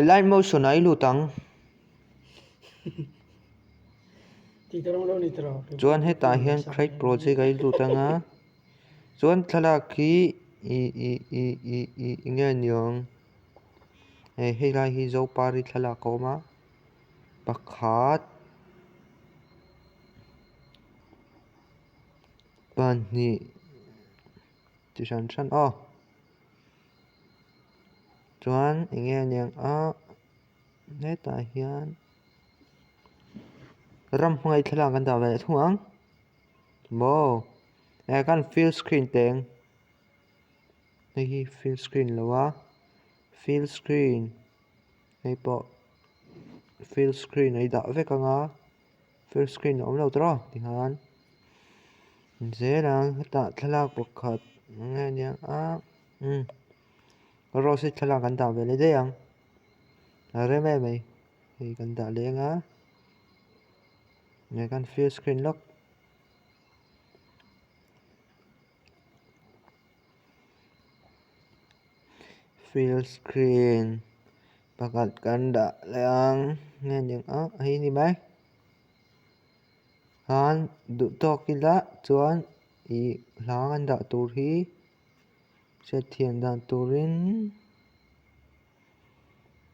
Align motion ah i lut ang. Chuan hetah hian create project ah i lut ang a. Chuan thlalak hi ih ih ih ih ih eng nge ni ang hei helai hi Zopari thlalak a awm a pakhat pahnih chi hran hran aw chuan eng nge ni ang a hetah hian ramhnuai thlalak an dah ve leh thung ang maw eh khan fill screen teng hei hi fill screen lo a fill screen hei pawh fill screen a i dah vek ang a fill screen a awm lo tawh tikhan zel ang hetah thlalak pakhat eng nge nia a umm rose hi thlalak an dah ve leh daih ang a rem em mai hei kan dah leh ang a nge khan fill screen lawk. Fill screen pakhat kan dah leh ang nge ni ang a hei ni mai khan duh tawk ila chuan ih hlang an dah tur hi hriatthiam dan turin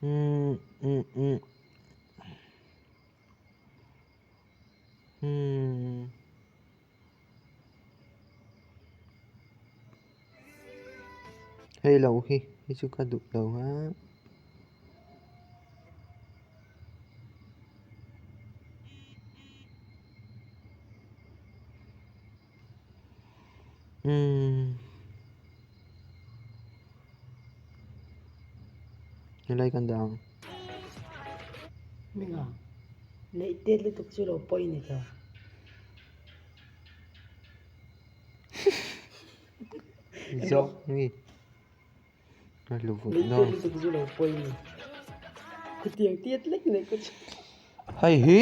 umm umm umm umm. Hei lo hi hei chu ka duh lo a. Umm helai kan dah ang. Minga neih tet lutuk chu lo pawi ni ta. Zawk nge a lu vut dawn. Neih tet lutuk chu lo pawi ni. Khutiang tiat lek neih ka chu. Hei hi.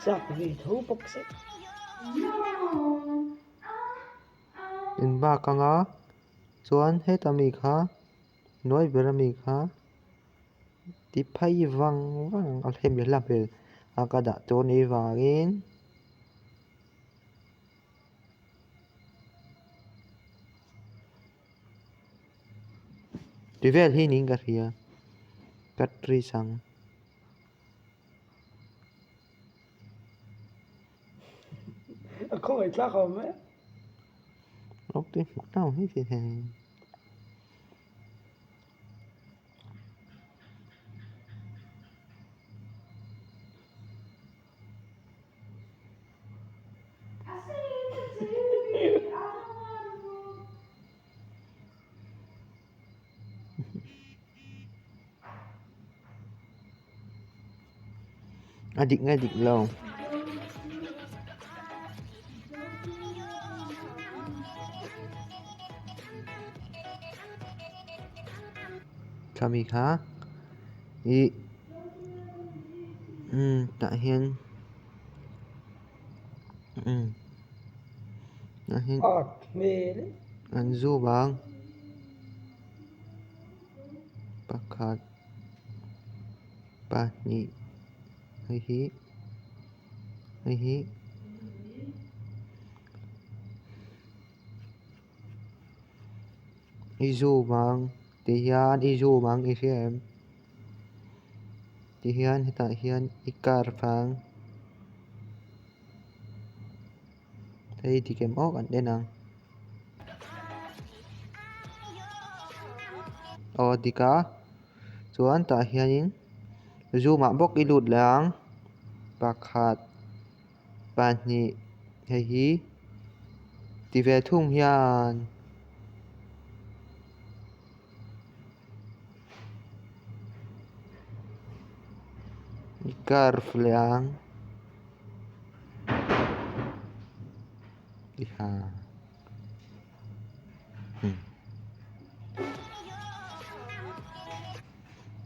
Chak ve tho bawk se. In bak anga chuan heta mi kha nuai ber ami kha ti phei vang vang a hemi hla hmel a ka dah tur ni vangin. Ti vel hi niin ka hria ka trees ang. A khawngaih tlak awm e. Ok hmuh tau hi ti thei. A dik nge dik lo. Khami kha ih umm tah hian umm tah hian an zoom ang pakhat pahnih hei hi hei hi i zoom ang ti hian i zoom ang i hria em ti hian hetah hian i curve ang hei dik em aw kan en ang aw dik a chuan tah hianin zoom ah bawk i lut leh ang pakhat pahnih hei hi ti ve thung hian curve leh ang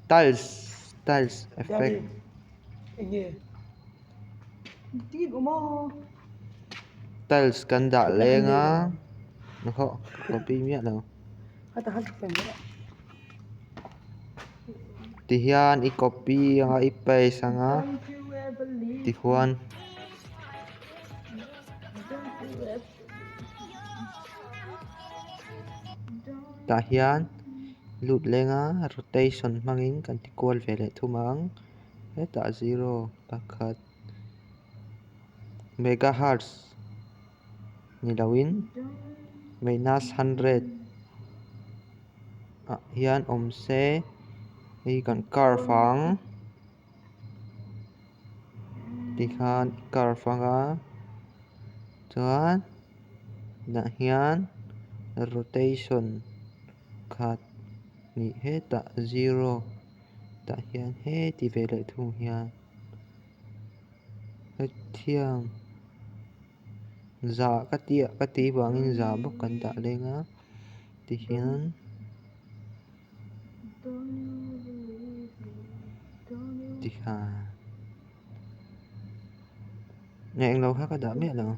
tiles tiles effect. Tiles kan dah leng a hawh ka copy miah lo. Tihian i copy anga i paste anga tihuan tah hian lut lenga rotation hmangin kan ti kual ve leh thum ang hetah zero pakhat megahertz. Ni loin minus 100 ah hian awm se hei kan curve ang tikhan curve anga chuan tah hian rotation khat hnih hetah zero tah hian heti ve leh thung hian hetiang. Za ka tih ka tih vangin za bawk kan dah leng a tihian tikhan englo kha ka dah miah lo.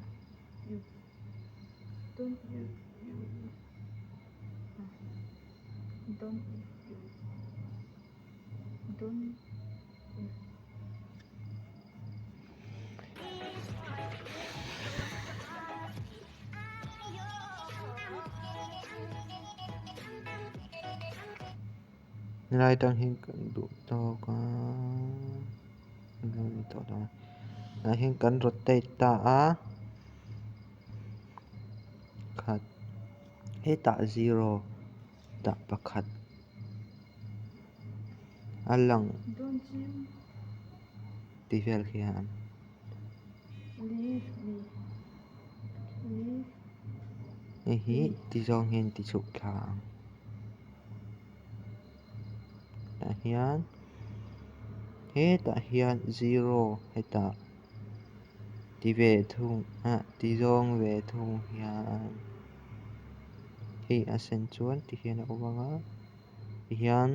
Helai atang hian kan duh tawk a tah hian kan rotate ta a khat hetah zero tah pakhat a lang tih vel hian. Hei hi ti zawng hian ti chhuk thla ang tah hian hetah hian zero hetah ti ve thung ah ti zawng ve thung hian hei a sen chuan ti hian a awm ang a tihian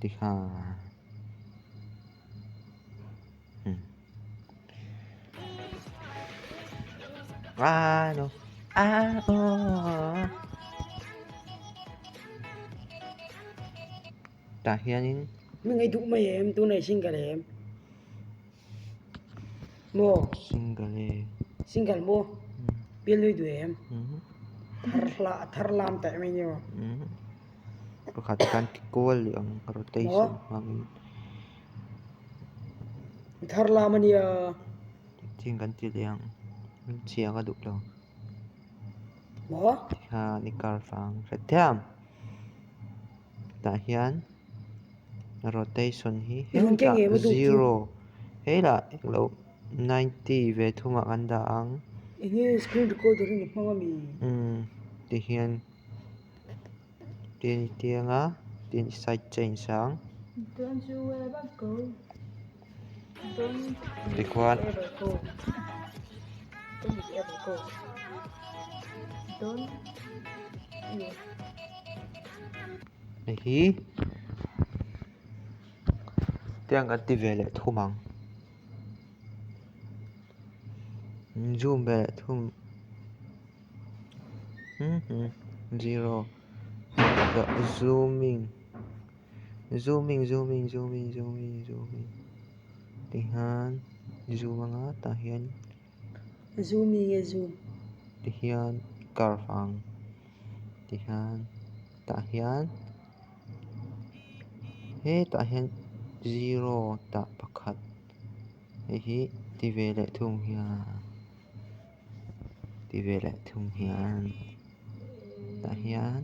tikhan ah no ah oh tah hianin Mi ngaih duh mai em tunah i single em maw single e single maw bial nui duh em thar hla thar lam teh mai ni maw pakhat kan ti kual leh ang rotation hmangin thar lam ania thing kan ti leh ang chhia ka duh lo maw tikhan i kar vang hrethiam tah hian rotation hi hetah zero helah englo 90 ve thumah kan dah ang enge screen recorder in i hmang ami umm tihian tin i tiang a tin i side change ang tikhuan hei hi tiang kan ti ve leh thum ang zoom ve leh thum zero zooming zooming zooming zooming zooming zooming tihian zoom anga tah hian zooming nge zoom tihian curve ang tihian tah hian hetah hian zero tah pakhat hei hi ti ve leh thung hian ti ve leh thung hian tah hian